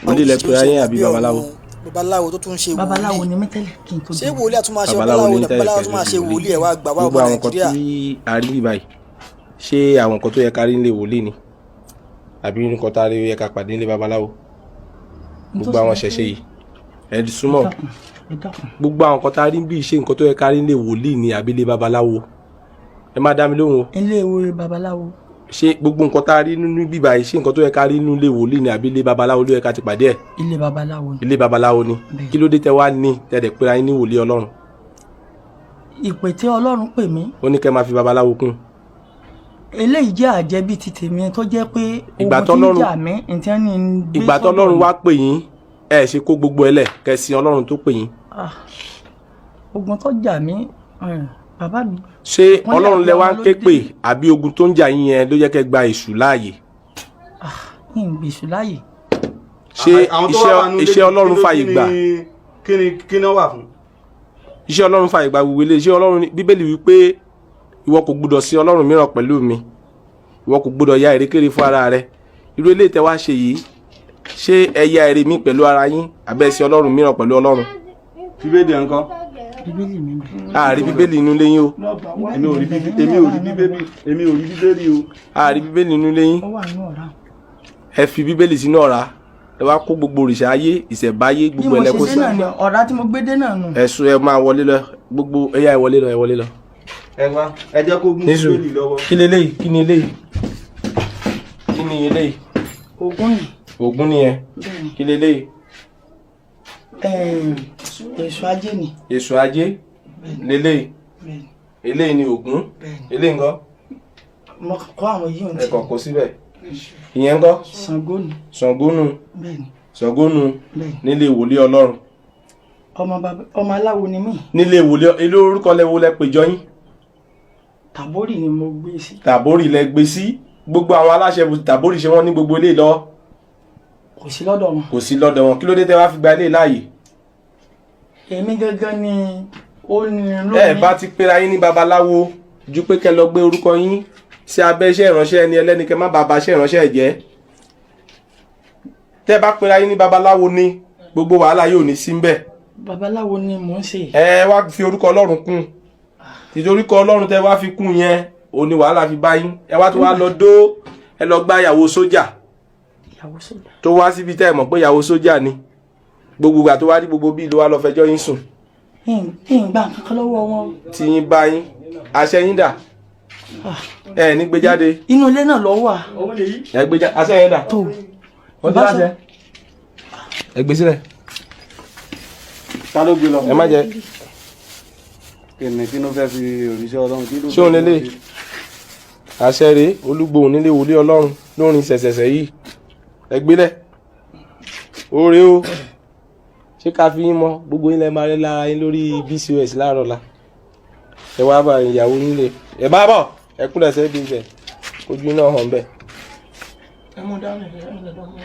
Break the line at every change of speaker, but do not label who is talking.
Wòlíì lẹ pera yín àbí babaláwo?
Babaláwo tó tún ń ṣe
Babaláwo
wòlíì.
ni mí tẹ́lẹ̀ kí n tó
Ṣé
di
wòlíì àtúmọ̀ ṣe
Babaláwo
babaláwo
ní
ni
tẹ́lẹ̀
babaláwo
kẹ́
tún
tó
máa
di
ṣe
wòlíì.
wòlíì? Ẹ̀ wá gbà wá,
Gbogbo
ọmọ
àwọn nǹkan
Nàìjíríà.
tí a rí báyìí, ṣé àwọn nǹkan tó yẹ ká rí nílé wòlíì ni, àbí nǹkan tá a rí yẹ ká pàdé nílé babaláwo? Gbogbo àwọn ṣẹ̀ṣẹ̀ yìí, ẹ súnmọ́.
Ẹ dákun.
Gbogbo àwọn nǹkan tá a rí bí, ṣé nǹkan tó yẹ ká rí nílé wòlíì ni àbí ilé babaláwo? Ẹ má dá mi lóhùn o.
Ilé ìwé babaláwo.
Ṣé gbogbo nǹkan tá a rí nínú bíbá yìí, ṣé nǹkan tó yẹ ká rí nínú ilé wòlíì ni, àbí ilé babaláwo ló yẹ ká ti pàdé ẹ̀?
Ilé babaláwo ni.
Ilé babaláwo ni.
Bẹ́ẹ̀.
Kí ló dé tẹ wá ní tẹ dẹ̀ pera yín ní wòlíì Ọlọ́run?
Ìpè tí Ọlọ́run pè mí.
Ó ní kẹ́ máa fi babaláwo kún.
Eléyìí jẹ́ àjẹbí ti tèmi, tó jẹ́ pé
Ìgbà
ogun tí ń
tọ́lọ́run-
jà mí ntí ní ń gbé
Ìgbà
sọ́dọ̀
tọ́lọ́run
mi.
wá pè yín, ẹ ṣe kó gbogbo ẹ lẹ̀ kẹ́ sin Ọlọ́run tó pè yín?
Ah, ogun tó jà mí, bàbá mi.
Ṣé
Ìpínlẹ̀
Ọlọ́run lẹ wá ń
Abiyamọ ló
ké
dé.
pè, àbí ogun tó ń jà yín yẹn ló jẹ́ kẹ́ gba èṣù láàyè?
Ń gbèsù láàyè.
Ṣé
Àwọn tó wà wà nínú ilé,
iṣẹ́ Ọlọ́run fàyè
kí
gbà?
Kí ni wọ́n wà fún?
Iṣẹ́ Ọlọ́run fàyè gba gbogbo ilé iṣẹ́ Ọlọ́run Bíbélì wípé ìwọ kò gbúdọ̀ sin Ọlọ́run mìíràn pẹ̀lú mi, ìwọ kò gbúdọ̀ ya èrèkéré fún ara rẹ. Irú eléyìí tẹ́ wá ṣe yìí, ṣé ẹ ya ère mi pẹ̀lú ara yín, àbẹ́ sin Ọlọ́run mìíràn pẹ̀lú Ọlọ́run?
Bíbélì ẹ̀ ń kọ́?
Bíbélì mi bẹ̀.
Ààrí Bíbélì inú ilé yín o.
Èmi ò rí bíbélì, èmi ò rí Bíbélì o.
Ààrí Bíbélì inú ilé yín.
Ó wà nínú ọ̀rá.
Ẹ fi Bíbélì sínú ọ̀rá, ẹ wá kó gbogbo òrìṣà ayé, ìṣẹ̀báyé,
Bí
gbogbo
mo ṣe
ẹlẹ́kó
dé
sí.
náà ni ọ̀rá tí mo gbé dé náà nù.
Ẹ̀sùn ẹ máa wọlé lọ, gbogbo ẹ̀yà, ẹ wọlé lọ, ẹ wọlé lọ.
Ẹ wá, ẹ jẹ́ kó mú
Nísù.
Bíbélì lọ́wọ́.
Kí leléyìí? Kí ni eléyìí? Kí ni eléyìí?
Ògún ni.
Ògún nìyẹn?
Bẹ́ẹ̀ni.
Kí leléyìí?
Èso ajé ni.
Èso ajé leléyìí?
Bẹ́ẹ̀ni.
Eléyìí ni Ògún?
Bẹ́ẹ̀ni.
Eléyìí ńkọ́?
Mo kọ́ àwọn yìí ohun
Ẹ
tí.
kàn kó síbẹ̀. Ìyẹn ńkọ́?
Ṣàngó ni.
Ṣàngó nu?
Bẹ́ẹ̀ni.
Ṣàngó nu?
Bẹ́ẹ̀ni.
Nílé wòlíì Ọlọ́run?
Ọmọ bàbá, ọmọ aláwo ni mí.
Nílé wòlíì, ilé orúkọ lẹ́wọ́ lẹ péjọ yín?
Tàbórì ni mo gbé sí.
Tàbórì lẹ gbé sí. Gbogbo àwọn aláṣẹ Tàbórì, ṣe wọ́n ní gbogbo ilé lọ?
Kò sí lọ́dọ̀ wọn.
Kò sí lọ́dọ̀ wọn. Kí ló dé tẹ́ wá fi gba ilé láàyè?
Èmi gangan ni ó ní ló
Ẹ
ní.
bá ti pera yín ní babaláwo ju pé kẹ́ lọ gbé orúkọ yín sí abẹ́ iṣẹ́ ìránṣẹ́ ẹni ẹlẹ́ni, kẹ́ má bàa iṣẹ́ ìránṣẹ́ ẹ̀ jẹ́. Tẹ́ bá pera yín ní babaláwo ni, gbogbo wàhálà yóò ní sí ń bẹ̀.
Babaláwo ni mò ń ṣe.
Ẹ wá fi orúkọ Ọlọ́run kún. Tìtorí orúkọ Ọlọ́run tẹ́ wá fi kún yẹn, òun ni wàhálà fi bá yín. Ẹ wá tó wá lọ dó, ẹ lọ gbá ìyàwó sójà.
Ìyàwó sójà.
Tó wá síbi tẹ́ ẹ mọ̀ pé ìyàwó sójà ni. Gbogbo ìgbà tó wá rí gbogbo bíi ló wá lọ fẹjọ́ yín sùn.
Ń gbà kankan lọ́wọ́ wọn.
Tí yín bá yín, àṣẹ yín dà? Ẹ ní gbé jáde.
Inú ilé náà lọ wà.
Ẹ gbé jáde. Àṣẹ yín dà?
Tó.
Wọ́n ti láṣẹ. Ẹ gbé sílẹ̀.
Ta ló gbé lọ?
Ẹ má jẹ.
Kí ni, kí ló fẹ́ fi òrìṣẹ́ Ọlọ́run, kí ló
Ṣé òun lélẹ̀ àṣẹ rèé? Olúgbòhùn nílé wòlíì Ọlọ́run lórin ṣẹ̀ṣẹ̀ṣẹ̀ yìí, ẹ gbélẹ̀. Oore o, ṣé ká fi yín mọ gbogbo yín lẹ máa rí lára yín lórí BCOS láàárọ̀ la. Ẹ wá bá ìyàwó yín lè ẹ bá bọ̀, ẹ kúlẹ̀ sẹ́bi ibẹ̀, ojú náà hàn bẹ́ẹ̀.
Ẹ mú dání, ẹ lọ́dọ̀ mú.